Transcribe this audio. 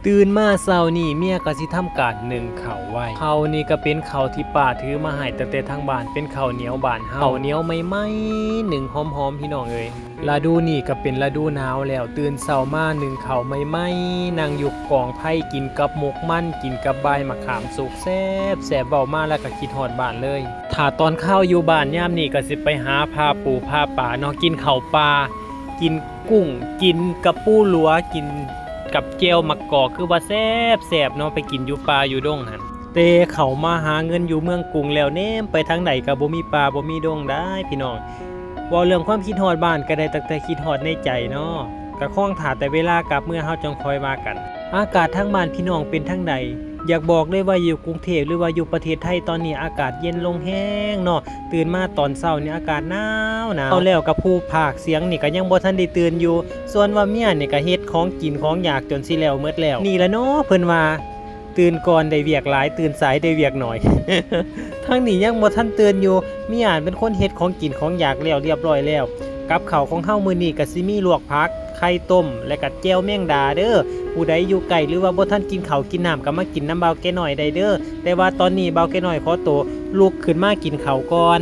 ຕື່ນມາເຊົ້ານີ້ ເມຍກໍຊິທຳການໜຶ້ງເຂົ້າໄວ້. ເຂົ້ານີ້ກໍເປັນເຂົ້າທີ່ປ້າຖືມາໃຫ້ຕັ້ງແຕ່ທາງບ້ານ ເປັນເຂົ້າໜຽວບ້ານເຮົາ ເຂົ້າໜຽວໃໝ່ໆ ໜຶ້ງຫອມໆ ພີ່ນ້ອງເອີຍ. ລະດູນີ້ກໍເປັນລະດູໜາວແລ້ວ, ຕື່ນເຊົ້າມາໜຶ້ງເຂົ້າໃໝ່ໆ ນັ່ງຢູ່ກອງໄຟ ກິນກັບໝົກມັນ ກິນກັບບາຍໝາກຂາມສຸກ ແຊບໆ ເວົ້າມາແລ້ວກໍຄິດຮອດບ້ານເລີຍ. ຖ້າຕອນຄາວຢູ່ບ້ານຍາມນີ້ກໍຊິໄປຫາພາປູພາປາເນາະ, ກິນເຂົ້າປ່າ ກິນກຸ້ງ ກິນກັບປູຫຼວ ກິນກັບແຈ່ວໝາກກອກ ຄືວ່າແຊບໆເນາະ, ໄປກິນຢູ່ປ່າຢູ່ດົງຫັ້ນ. ແຕ່ເຂົ້າມາຫາເງິນຢູ່ເມືອງກຸງແລ້ວ ແນມໄປທາງໃດກໍບໍ່ມີປ່າບໍ່ມີດົງດາຍພີ່ນ້ອງ. ເວົ້າເລື່ອງຄວາມຄິດຮອດບ້ານກໍໄດ້ຕັ້ງແຕ່ຄິດຮອດໃນໃຈເນາະ, ກໍຄອງຖ້າແຕ່ເວລາກັບເມືອເຮົາຈັ່ງຄ່ອຍວ່າກັນ. ອາກາດທາງບ້ານພີ່ນ້ອງເປັນທາງໃດ? ຢາກບອກເລີຍວ່າຢູ່ກຸງເທບ ຫຼືວ່າຢູ່ປະເທດໄທຕອນນີ້ອາກາດເຢັນລົງແຮງເນາະ. ຕື່ນມາຕອນເຊົ້ານີ້ອາກາດໜາວໆ ເວົ້າແລ້ວກໍຜູ້ພາກສຽງນີ້ກໍຍັງບໍ່ທັນໄດ້ຕື່ນຢູ່, ສ່ວນວ່າເມຍນີ້ກໍເຮັດຂອງກິນຂອງຢາກຈົນຊິແລ້ວໝົດແລ້ວ. ນີ້ລະເນາະ ເພິ່ນວ່າ ຕື່ນກ່ອນໄດ້ວຽກຫຼາຍ ຕື່ນສາຍໄດ້ວຽກໜ້ອຍ. ທາງນີ້ຍັງບໍ່ທັນຕື່ນຢູ່, ເມຍຫັ້ນເປັນຄົນເຮັດຂອງກິນຂອງຢາກແລ້ວລຽບຮ້ອຍແລ້ວ. ກັບເຂົ້າຂອງເຮົາມື້ນີ້ກໍຊິມີລວກຜັກ ໄຂ່ຕົ້ມ ແລະກະແຈ່ວແມງດາເດີ້. ຜູ້ໃດຢູ່ໃກ້ ຫຼືວ່າບໍ່ທັນກິນເຂົ້າກິນນ້ຳ ກໍມາກິນນຳບ່າວແກນ້ອຍໄດ້ເດີ້. ແຕ່ວ່າຕອນນີ້ບ່າວແກນ້ອຍຂໍໂຕລຸກຂຶ້ນມາກິນເຂົ້າກ່ອນ.